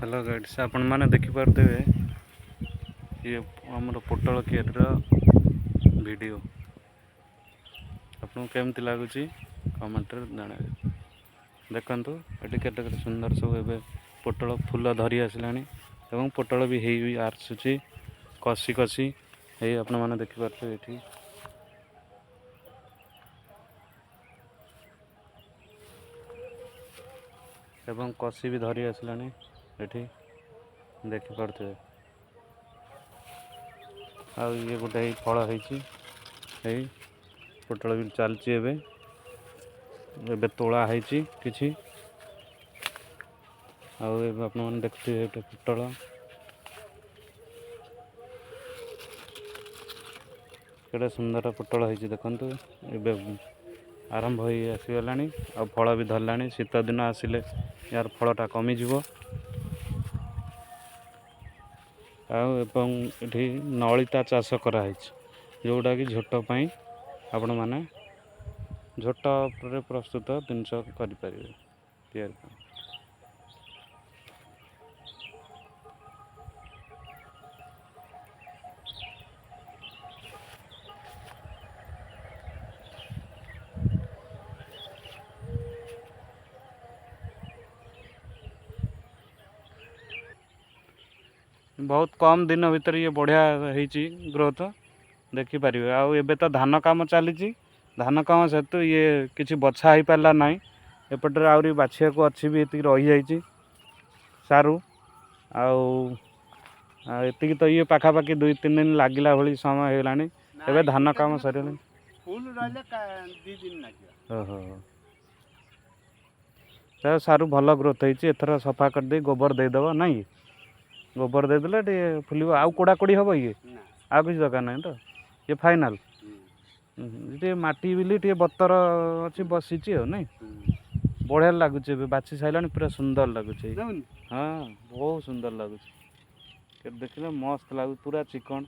Hello guides, ଆପଣମାନେ ଦେଖିପାରୁଥିବେ ଇଏ ଆମର ପୋଟଳ କିଆରିର ଭିଡ଼ିଓ। ଆପଣଙ୍କୁ କେମିତି ଲାଗୁଛି କମେଣ୍ଟରେ ଜଣାଇବେ। ଦେଖନ୍ତୁ ଏଠି କେତେ କେତେ ସୁନ୍ଦର ସବୁ ଏବେ ପୋଟଳ ଫୁଲ ଧରି ଆସିଲାଣି ଏବଂ ପୋଟଳ ବି ହେଇ ବି ଆସୁଛି କଷି କଷି ହେଇ। ଆପଣମାନେ ଦେଖିପାରୁଥିବେ ଏଠି ଏବଂ କଷି ବି ଧରି ଆସିଲାଣି ଏଠି ଦେଖିପାରୁଥିବେ। ଆଉ ଇଏ ଗୋଟେ ଏଇ ଫଳ ହେଇଛି, ଏଇ ପୋଟଳ ବି ଚାଲିଛି। ଏବେ ଏବେ ତୋଳା ହେଇଛି କିଛି। ଆଉ ଏବେ ଆପଣମାନେ ଦେଖୁଥିବେ ଏଇଟା ପୋଟଳ କେଡ଼େ ସୁନ୍ଦର ପୋଟଳ ହେଇଛି ଦେଖନ୍ତୁ। ଏବେ ଆରମ୍ଭ ହେଇ ଆସିଗଲାଣି ଆଉ ଫଳ ବି ଧରିଲାଣି। ଶୀତ ଦିନ ଆସିଲେ ଏହାର ଫଳଟା କମିଯିବ। ଆଉ ଏବଂ ଏଠି ନଳିତା ଚାଷ କରାହେଇଛି, ଯେଉଁଟାକି ଝୋଟ ପାଇଁ ଆପଣମାନେ ଝୋଟରେ ପ୍ରସ୍ତୁତ ଜିନିଷ କରିପାରିବେ ତିଆରି ପାଇଁ। ବହୁତ କମ୍ ଦିନ ଭିତରେ ଇଏ ବଢ଼ିଆ ହେଇଛି ଗ୍ରୋଥ ଦେଖିପାରିବେ। ଆଉ ଏବେ ତ ଧାନ କାମ ଚାଲିଛି, ଧାନ କାମ ସେତୁ ଇଏ କିଛି ବଛା ହେଇପାରିଲା ନାହିଁ। ଏପଟରେ ଆହୁରି ବାଛିବାକୁ ଅଛି ବି, ଏତିକି ରହିଯାଇଛି ସାରୁ। ଆଉ ଏତିକି ତ ଇଏ ପାଖାପାଖି 2-3 ଦିନ ଲାଗିଲା ଭଳି ସମୟ ହେଇଗଲାଣି। ଏବେ ଧାନ କାମ ସରିଗଲାଣି। ଫୁଲ ରହିଲେ 2 ଦିନ ଲାଗିବ। ଓହୋ, ସାରୁ ଭଲ ଗ୍ରୋଥ ହେଇଛି। ଏଥର ସଫା କରିଦେଇ ଗୋବର ଦେଇଦେବ ନାଇଁ କି? ଗୋବର ଦେଇଦେଲେ ଟିକେ ଫୁଲିବ। ଆଉ କୋଡ଼ାକୋଡ଼ି ହେବ ଇଏ? ନା। ଆଉ କିଛି ଦରକାର ନାହିଁ ତ, ଇଏ ଫାଇନାଲ୍। ଟିକେ ମାଟି ବିଲି ଟିକେ ବତର ଅଛି ବସିଛି ଆଉ ନାଇଁ। ବଢ଼ିଆ ଲାଗୁଛି, ଏବେ ବାଛି ସାରିଲାଣି, ପୁରା ସୁନ୍ଦର ଲାଗୁଛି। ଦେଉନି? ହଁ, ବହୁତ ସୁନ୍ଦର ଲାଗୁଛି। ଦେଖିଲେ ମସ୍ତ ଲାଗୁଛି, ପୁରା ଚିକଣ।